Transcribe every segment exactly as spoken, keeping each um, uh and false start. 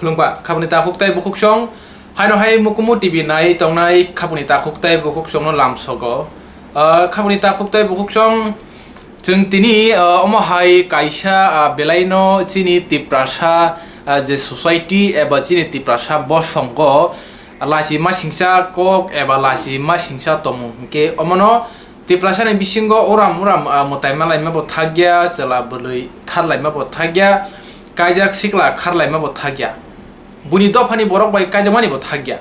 Khulumkha, khaboni takhuk tei bukhuksong. Haino hai Mukumu T V nai tongnai khaboni takhuk tei bukhuksongno lamsogo. Ah, khaboni takhuk tei bukhuksong, chwng tini, ah, omo hai kaisa, ah, belaino chini Tiprasa, ah, je society eba chini Tiprasa bosongo lachi masingcha kok eba lachi masingcha tongmung hwnkhe omono Tiprasani bisingo uram uram, ah, mwtai malaima bo thakya, chwla bwrwi kharlaima bo thakya, kaijak sikla kharlaima bo thakya. Buini dophani borok bai kaijakmani bo thakya.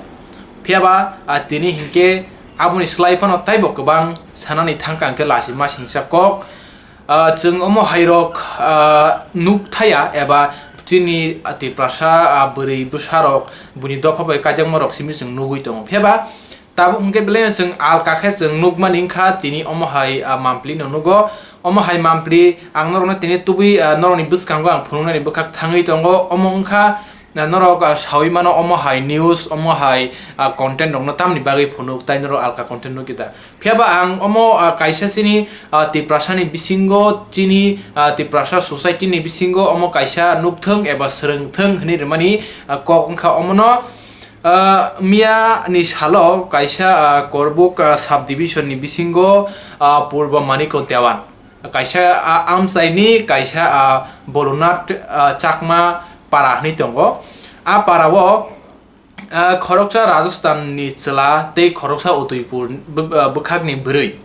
Phiyaba, ah, tini hinkhe aboni slai phano taibo kwbang sanani thangkha hinkhe lachi masingcha kok. Ah, chwng omo hairok, ah, nuk thaya eba chini, ah, Tiprasa, ah, bwrwi bwsarok buini dopha bai kaijakmarok simi chwng nugwi tongo. Phiyaba tabuk hwnkhe belai no chwng alka khe chwng nukmani wngkha tini omo hai, ah, mampli no nugo. Omo hai mampli ang norokno tini tubui, ah, norokni bwskango ang phunuknani bwkhak thangwi tongo. Omo wngkha, ah, norok, ah, sawi mano omo hai news, omo hai, ah, content rokno tamni bagwi phunuk, tai norok alka content nukida. Phiyaba ang omo, ah, kaisa chini, ah, Tiprasani bisingo, chini, ah, Tiprasa society ni bisingo omo kaisa nukthwng eba swrwngthwng hinwi rwmani, ah, kok wngkha omono. Ah, miya ni salo kaisa, ah, Korbuk, ah, subdivision ni bisingo, ah, Purbo Maniko Dewan. Kaisa, ah, amchaini kaisa, ah, Bolonat, ah, Chakma para hinwi tongo. A para o, ah, khoroksa Rajasthan ni chwla tei khoroksa Udaipur bw-, ah, bwkhakni bwrwi.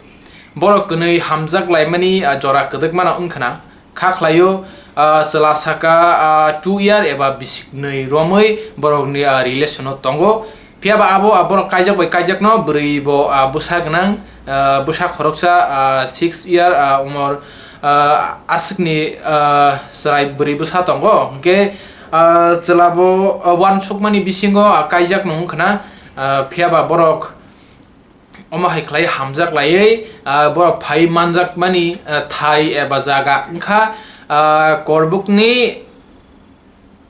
Borok kwnwi hamjak laimani, ah, jora kwdwkmano wngkhna. Kha khlaio, ah, chwla saka, ah, two year eba bisiknwi romwi borokni, ah, relation o tongo. Phiyaba abo, ah, borok kaijak bai kaijakno bwrwi bo, ah, bwsa gwnang, ah, bwsa khoroksa, ah, six year, ah, umor, ah, aswkni, ah, chwrai bwrwi bwsa tongo. Hwnkhe, ah, chwla bo, ah, uansukmani bisingo, ah, kaijakno wngkhna, ah, phiyaba borok omo hai khlai hamjak laiwi, ah, borok phai manjakmani, ah, thai eba jaga wngkha, ah, Korbukni,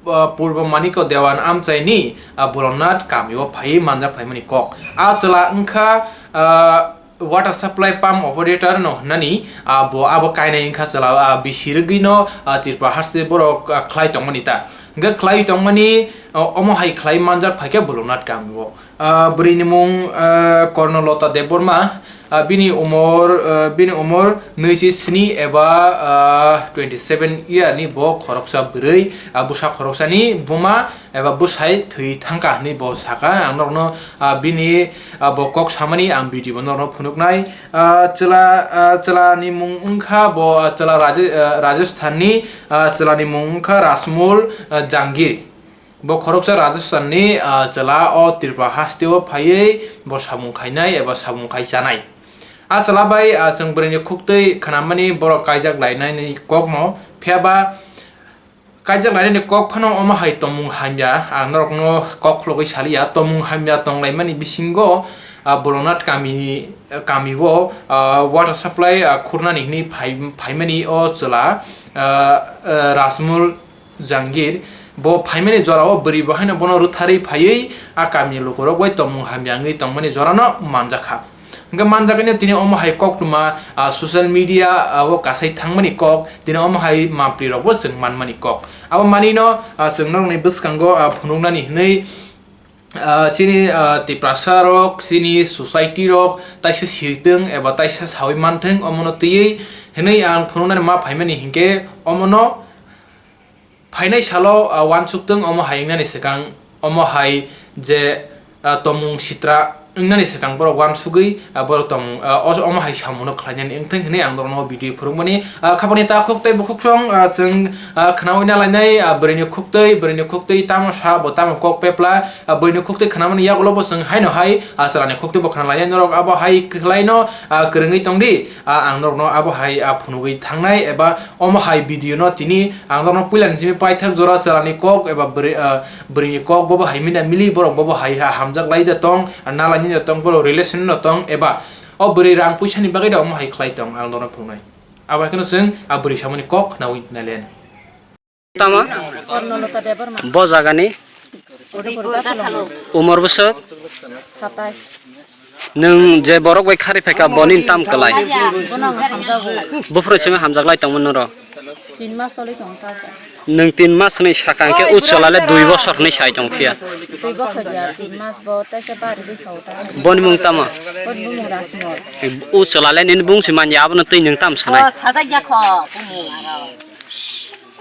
ah, Purbo Maniko Dewan amchaini, ah, Bolonat kamio phaiwi manjak phaimani kok. A chwla wngkha, ah, water supply pump operator no hwnani, ah, bo abo kainai wngkha chwla, ah, bisi rwgwino, ah, Tripura haste borok, ah, khlai tongmani ta. Hwnkhe khlai tongmani, ah, omo hai khlai manjak phaikhe Bolonat kamio. Ah, bwrwini mung, ah, Kornolota Debbarma, ah, bini umor, ah, bini umor nwichi sini eba, ah, twenty seven year ni bo khoroksa bwrwi, ah, bwsa khoroksani buma eba bwsai thwi thangkha hinwi bo sakha. Ang norokno, ah, bini, ah, bo kok samani ang video bo norokno phunuknai. Ah, chwla, ah, chwlani mung wngkha bo, ah, chwla Raje-, ah, Rajasthan ni, ah, chwlani mung wngkha Rajmul, ah, Jangir. Bo khoroksa Rajasthan ni, ah, chwla o Tripura haste o phaiwi bo samung khainai eba samung khai chanai. A chwla bai, ah, chwng bwrwini khuktwi khnamani borok kaijak lainani kokno, phiyaba kaijak lainani kok phano omo hai tongmung hamya, ang norokno kok khulogwi saliya, tongmung hamya tonglaimani bisingo, ah, Bolonat kamini, kamio, ah, water supply, ah, khurnani hwnwi phai-, phaimani o chwla, ah, ah, Rajmul Jangir, bo phaimani jorao bwrwi bo haino bono rwtharwi phaiwi a kamini lukurok bai tongmung hamya wngwi tongmani jorano manjakha. Hwnkhe manjakhaino tini omo hai koktwma, ah, social media, ah, o kasai thangmani kok, tini omo hai mampli rokbo chwng manmani kok. Abo manwino, ah, chwng norokni bwskango, ah, phunuknani hwnwi, ah, chini, ah, Tiprasa rok, chini society rok taisa sirtwng eba taisa sawi manthwng omono twiwi hinwi ang phunuknani ma phaimani hinkhe omono phainai salo, ah, uansukthwng omo hai wngnani swkang omo hai je, ah, tongmung sitra wngnani swkang borok uansugwi, ah, borok tongmung, ah, os-, omo hai samungno khlainani wngthwng hinwi ang norokno video phurukmani. Ah, khaboni takhuk tei bukhuksong, ah, chwng, ah, khnaui nalainai, ah, bwrwini khuktwi, bwrwini khuktwi tamo sa bo tamo kok pepla, ah, bwrwini khuktwi khnamani yagulo bo chwng haino hai, ah, chwlani khuktwi bo khnalainai norok abo hai khlaino, ah, kwrwngwi tongdi, ah, ang norokno abo hai, ah, phunugwi thangnai eba omo hai video no tini ang norokno puilani simi paithak jora chwlani kok eba bwrwi, ah, bwrwini kok bobo hai mili borok bobo hai ha hamjak lai da tong, ah, nalaini da tong, borok relation no tong eba o bwrwi rang puisa ni bagwi da omo hai khlai tong ang norokno phunuknai. Abo hai kheno chwng a bwrwi samani kok khnaui nailen. Tamo? Kornolota Debbarma. Bo jagani? Udaypur Gathalong. Umor bwswk? Satais. Nwng je borok bai khari phaikha, boni tam kwlai? Bono ang hamjago. Buphuru simi hamjak lai tongmani norok? Tin mas toli tong ta. Nwng tin mas hwnwi sakha, hwnkhe o chwla le dui bosor hwnwi sai tong phiya. Dui bosor ya, tin mas bo, tei se bari bwsao ta. Boni mung tamo? Boni bumung Rajmol. O chwla le nini bung se manya, abono twi nwng tam sanai? O, sajak ya kho, bumung aro.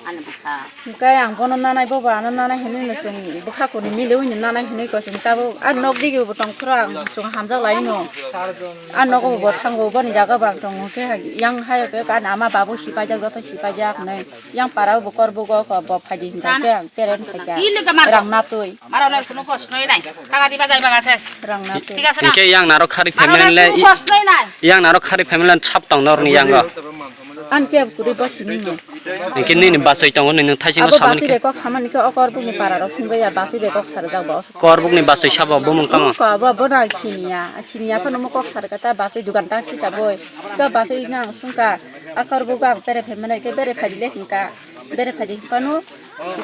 Ani bwsa. Hwnkhe ang bono nanai, bobo ano nanai hwnwi no chwng bwkha kuni mili wngno nanai hwnwi ko chwng tabuk. A nok digi bo tong phuru ang chwng hamjak lai no. A nogo bo thango, boni jaga bo ang tongo, hwnkhe yang hai khe ani ama babu sipaijak, joto sipaijak hwnwi. Yang para bo kor bugo ko bo phaidi hinka ke ang peren phaika. Rang natwi. Maro le kuno kos noi nai. Taga diba jaiba gases. Rang natwi. Thik ase na? Hwnkhe yang narok khari family le, kos noi nai. Yang narok khari family le sap tong norni yango. An ke kuri bo sini no. Hwnkhe nini basai tongo, nini thaising abo samani basai ke. Be kok samani ke o kor bugni para rok sungbai ya basai be kok sarjak bo. Kor bugni basai sabo bumung tamo? Ko bo bo na siniya. Siniya phano mo kok sarka ta basai dugan ta sita boi. Ka basai na sungka. A kor bugo ang bere phai mane ke bere phai dile hinka. Bere phai di phano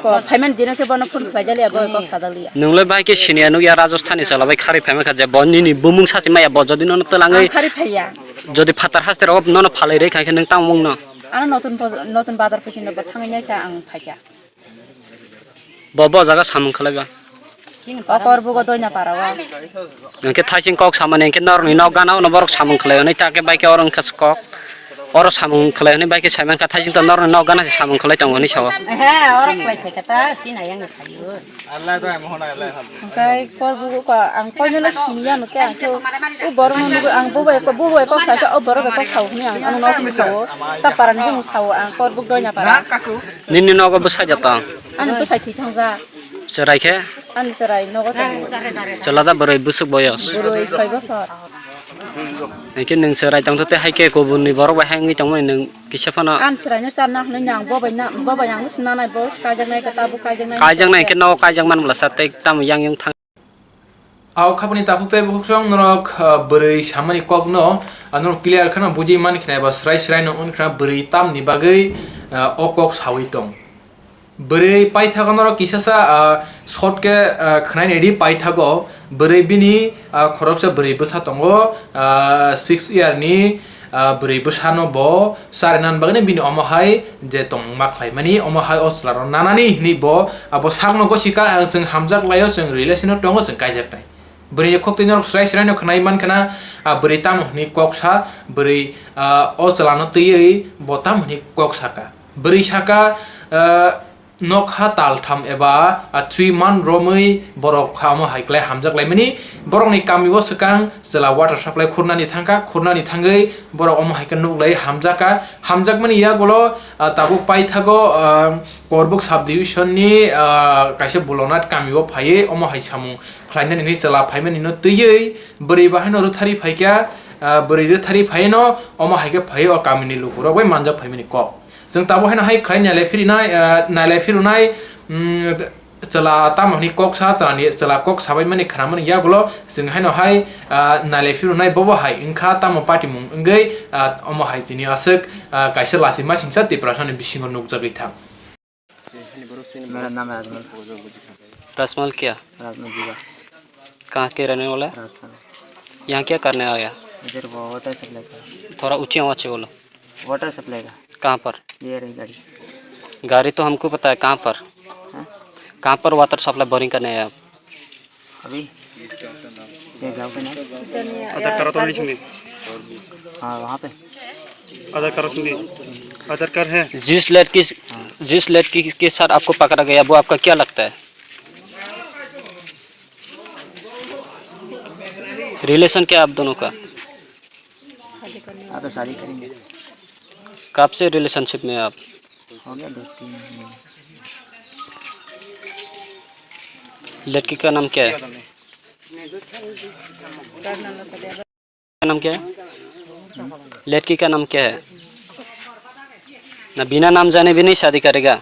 ko phai man dino ke bono phone khlai jali abo ko kha jali. Nung le bai ke siniya nuk ya Rajasthani sala bai khari phai ma kha je bo nini bumung sasi maya bo jodi nono twlangwi. Ang khari phai ya. Jodi phatar haste rok nono phalai rei khai khe nung tamo mung no. Ano notun bo-, notun bazar phi kino bo thangwi nai kha ang phai kha. Bo, bo jaga samung khlaiba. O kor bugo doina para o. Hwnkhe thaising kok samani hwnkhe norokni nok gana ono borok samung khlai hwnwi ta khe bai khe oro wngkha kok. Oro samung khlai hwnwi bai khe sai mankha thaising to norokni nok gana se samung khlai tongo hwnwi sao. He, oro khlai khe ta sina yang khaio. Hwnkhe kor bugo ko ang koinelo siniya hwnkhe ang khe o borokno nugwi ang bubo eko, bubo eko khlai khe o borok eko sao hwnwi ang ano nok sao. Ta parani bumung sao ang kor buk doina para. Nini nogo bwsai da tong? Ani bwsai thwi thang jak. Chwrai khe? Ani chwrai nogo tongo. Chwla da bwrwi bwswk boyos? Bwrwi soi bosor. Hwnkhe nwng chwrai tongthote hai khe kubunni borok bai hai wngwi tongmani nwng kisa phano? Ani chwraino charna hwnwi nang bobai na, bobai ang nanai bo kaijaknai khe tabuk kaijaknai. Kaijaknai hwnkhe nogo kaijak man bwlasa tei tamo yang yang thang. Au khapani takhuk tei bukhuk song norok, ah, bwrwi samani kokno, ah, norok clear kheno bujui man khna eba srai srai no wng khna bwrwi tamni bagwi, ah, o kok saui tong. Bwrwi paithago norok kisasa, ah, short khe, ah, khwnai naidi paithago bwrwi bini, ah, khoroksa bwrwi bwsa tongo, ah, six year ni, ah, bwrwi bwsano bo chari nan bagwi bini omo hai je tongma khlaimani, omo hai o chwla rok nanani hinwi bo abo sakno gosika, ang chwng hamjak laio, chwng relation o tongo, chwng kaijaknai. Bwrwi ni khok twi norok srai srai no khwnai man khna, ah, bwrwi tamo hinwi kok sa, bwrwi, ah, o chwla no twiwi bo tamo hinwi kok saka. Bwrwi saka, ah, nokha tal tham eba, ah, three month romwi borok kha omo hai khlai hamjak laimani. Borokni kami o swkang chwla water supply khurnani thangkha, khurnani thangwi borok omo hai khe nuklai hamjakha. Hamjakmani yagulo, ah, tabuk paithago, ah, Korbuk subdivision ni, ah, kaisa Bulonat kami o phaiwi omo hai samung khlainani hinwi chwla phaimani no twiwi bwrwi bahai no rwthari phaikha, ah, bwrwi rwthari phaino omo hai khe phaiwi o kami ni lukurok bai manjak phaimani kok. Chwng tabuk haino hai khlai nailai phirinai, ah, nailai phirunai, mm, chwla tamo hwnwi kok sa, chwlani, chwla kok sabaimani khnamani yagulo chwng haino hai, ah, nailai phirunai bobo hai wngkha tamo patimung wngwi, ah, omo hai tini aswk, ah, kaisa lachima singcha Tiprasani bisingo nukjagwi thang. मेरा नाम राजमल। राजमल क्या? राजमल जुआ। कहाँ के रहने वाला है? राजस्थान। यहाँ क्या करने आया? इधर वो वाटर सप्लाई का। थोड़ा ऊंची आवाज से बोलो। वाटर सप्लाई का। कहाँ पर? ये रही गाड़ी। गाड़ी तो हमको पता है, कहाँ पर? हाँ? कहाँ पर वाटर सप्लाई बोरिंग करने आए आप? अभी? ये गाँव के नाम? आधार कार्ड तो नहीं सुनी। हाँ, वहाँ पे। आधार कार्ड सुनी। आधार कार्ड है? जिस लड़की, जिस लड़की के साथ आपको पकड़ा गया, वो आपका क्या लगता है? रिलेशन क्या है आप दोनों का? हाँ, तो शादी करेंगे। कब से रिलेशनशिप में हैं आप? हो गया दो तीन महीने। लड़की का नाम क्या है? का नाम क्या है? लड़की का नाम क्या है? ना, बिना नाम जाने भी नहीं शादी करेगा।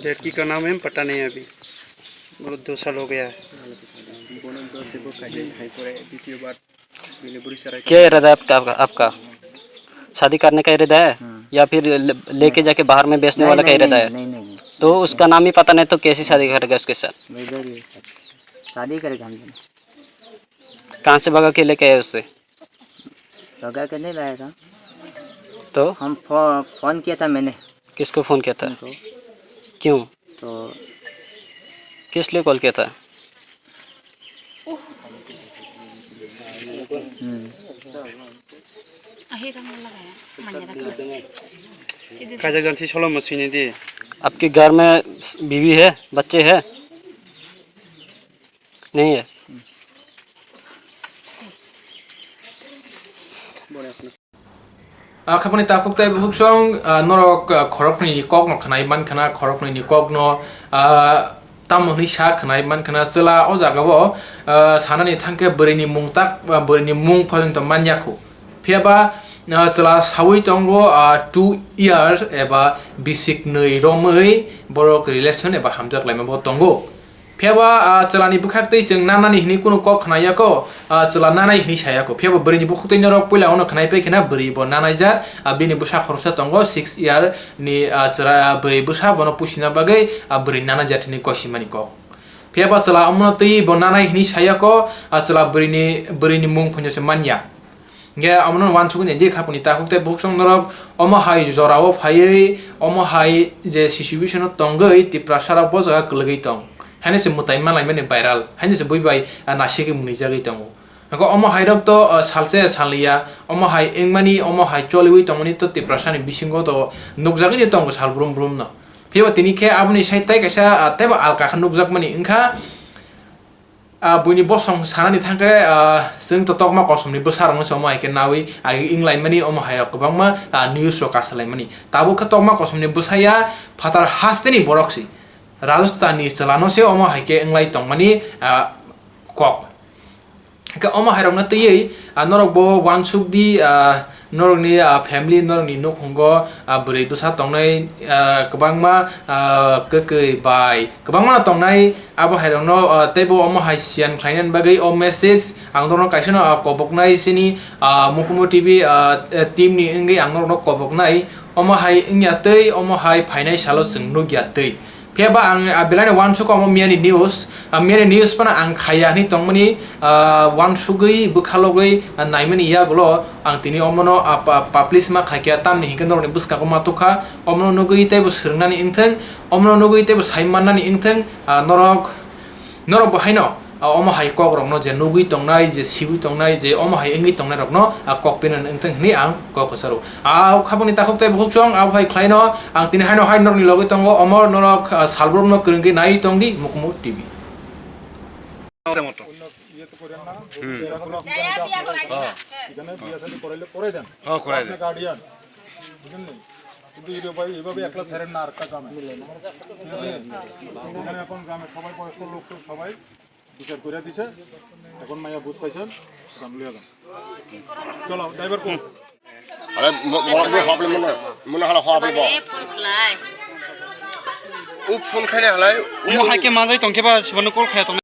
लड़की का नाम है, पता नहीं अभी, बोलो दो साल हो गया है। क्या इरादा है आपका, आपका? शादी करने का इरादा है, हम्म। या फिर ले-, लेके जाके बाहर में बेचने वाला का इरादा है? नहीं, नहीं, नहीं। तो उसका नाम ही पता नहीं, तो कैसे शादी करेगा उसके साथ? वही इधर ही है। शादी करेगा हम दोनों। कहाँ से भगा के लेके आए उससे? लगा के नहीं लाया था। तो? हम फो-, फोन किया था मैंने किसको फोन किया था? उनको। क्यों? तो किस लिए कॉल किया था? हम्म। Kajak jan si solo mo sini di. आपके घर में बीवी है, बच्चे हैं? नहीं है। Ah, khapani takhuk tei bukhuk song, ah, norok, ah, khoroknwi ni kok no khnai man khna, khoroknwi ni kok no, ah, tamo hwnwi sa khnai man khna, chwla o jaga o, ah, sanani thangkhe bwrwi ni mung tak, ah, bwrwi ni mung pho jongto man ya khu. Phiya ba, ah, chwla saui tongo, ah, two years eba bisik nwi romwi borok relation eba hamjak laima bo tongo. Phiya ba, ah, chwla ni bwkhak twi chwng nanani hwnwi kunu kok khna ya kho, ah, chwla nanai hwnwi sa ya kho. Phiya ba bwrwi ni bukhuk twi norok puila ono khnai pai khna bwrwi bo nanai jak, ah, bini bwsa khoroksa tongo six year ni, ah, chwla bwrwi bwsa bono pusina bagwi, ah, bwrwi nanai jak hwnwi kosimani kok. Phiya ba chwla omono twi bo nanai hwnwi sa ya kho, ah, chwla bwrwi ni, bwrwi ni mung phano se man ya. Hingke omono wansugwi naidi khapangni takhuk tei bukhuk song norok omo hai jorao phaiwi omo hai je situation o tongwi Tiprasa rok bo jaga kwlwgwi tong. Haino se mwtai manlaimani viral, haino se bui bai, ah, nasigwi mwnwijagwi tongo. Hingke omo hai rok to, ah, salse salya, omo hai wngmani, omo hai choliwi tongmani to Tiprasa ni bisingo to nukjagwino tongo sal brum brum no. Phiya ba tini khe aboni side tai kaisa, ah, teibo alka khe nukjakmani wngkha. Ah, buini bosong sanani thangkhe, ah, chwng to tokma kosomni bwsarokno se omo hai khe nawi agi wnglaimani, omo hai rok kwbangma, ah, news rok kasalaimani. Tabuk khe tokma kosomni bwsaya phatar hasteni borok se. Rajasthanni chwlano se omo hai khe wnglai tongmani, ah, kok. Hwnkhe omo hai rokno twiwi, ah, norok bo wansuk di, ah, norokni, ah, family, norokni nukhungo, ah, bwrwi bwsa tongnai, ah, kwbangma, ah, kwkwi bai kwbangma tongnai. Abo hai rokno, ah, teibo omo hai siyan khlainani bagwi o message ang norokno kaisano, ah, koboknai chini, ah, Mukumu T V, ah, eh, team ni wngwi ang norokno koboknai. Omo hai wngya twi, omo hai phainai salo chwng nukya twi. Phiya ba ang, ah, belai no wansuk omo miyani news, ah, miyani news phano ang khaiya hinwi tongmani, ah, wansugwi bwkhalogwi, ah, naimani yagulo ang tini omono, ah, pa-, publish ma khaikha, tamni hinkhe norokni bwskango ma tukha, omono nugwi teibo swrwngnani wngthwng, omono nugwi teibo sai mannani wngthwng, ah, norok, norok bo haino, ah, omo hai kokrokno je nugwi tongnai, je siwi tongnai, je omo hai wngwi tongnairokno, ah, kok pinani wngthwng hinwi ang kok kwcharo. Ah, khabangni takhuk tei bukhuk chwng abo hai khlaino ang tini haino hai norokni logwi tongo, omo norok, ah, salbrumno kwrwngwi naiwi tongdi Mukumu T V. অন্য ইয়ে তো করেন না। এরকম এখানে বিয়ে শাদী করাইলে করে দেন। হ্যাঁ, করাই দেন। আপনি গার্ডিয়ান, বুঝলেন নি? কিন্তু এইভাবে, এইভাবে একলা ছাড়েন না, আরেকটা গ্রামে। ঠিক আছে? এখানে এখন গ্রামে সবাই বয়স্ক লোক তো সবাই বিচার করে দিছে। এখন মাইয়া বুঝ পাইছেন, এখন লইয়া যান। চলো, ড্রাইভার কোন? Hala mo-, mo-, mo-, hop le mo-, mo-, hala hop le bo. U phone khaina halai. Mo hai ke manjai tongkhe ba, sibano call khaya tong.